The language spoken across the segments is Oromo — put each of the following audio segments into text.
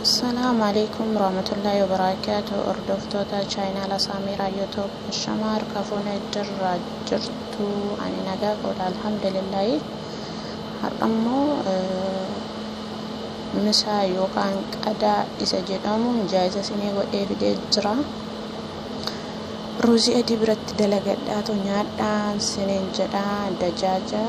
Assalaamu alaikum warahmatullahi wabarakaatu. Hordoftoota chaayinaala Saamiraa YouTube, shamaa harka fuunee jirra jirtu? Ani nagaa koodha, alhamdulillahi. Har'ammoo misaa yookaan qadaa isa jedhamu jaayisa isinii godhee fidee jira. Ruuzii adii biratti dalagadhaatu nyaadhaan siniin jedha. Dajaaja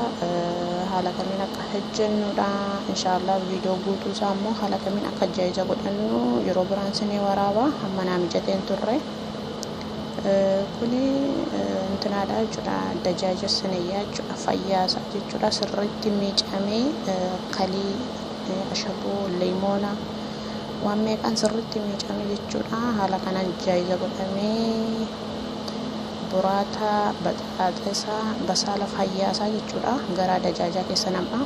haala kamiin akka hojjennudha. Inshaallah viidiyoo guutuu isaa immoo haala kamiin akka jaayisa godhannu yeroo biraan sinii waraaba, hamma naa mijateen turre. Kuni intinaadha jechuudha, dajaaja siniyyaa jechuudha, fayyaasaa jechuudha. Sirriitti miicamee kalii, ashaboo, leemoona waan meeqaan sirriitti miicame jechuudha. Haala kanaan jaayisa godhamee buraataa, baxaaxisa, basaala fayyaasaa jechuudha. Garaa dajaajaa keessa nam'a.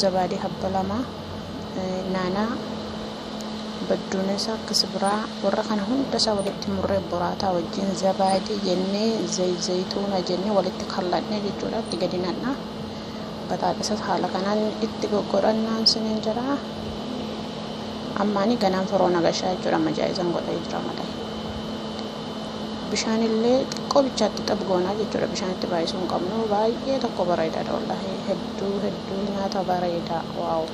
Zabaadii habba 2, naanaa, badduunessa, kisbiraa, warra kana hunda isaa walitti murree buraataa wajjin zabaadii jennee, zayituuna jennee walitti kalladhee jechuudha. Itti gadi nan'a. Baxaaxisas haala kanaan itti goggodhannaan siniin jira. Ammaani ganaan firoona gashaa jechuudha. Amma jaayizan godhee jira malee. Bishaan illee xiqqoo bichaatti xab goonaa jechuudha. Bishaan itti baay'isuu hin qabnu. Baay'ee tokko bareedaadha wallahi. Hedduu hedduu nyaata bareedaa. Waaw.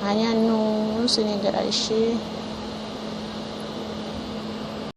Haa nyaannu siniin jedha ishii.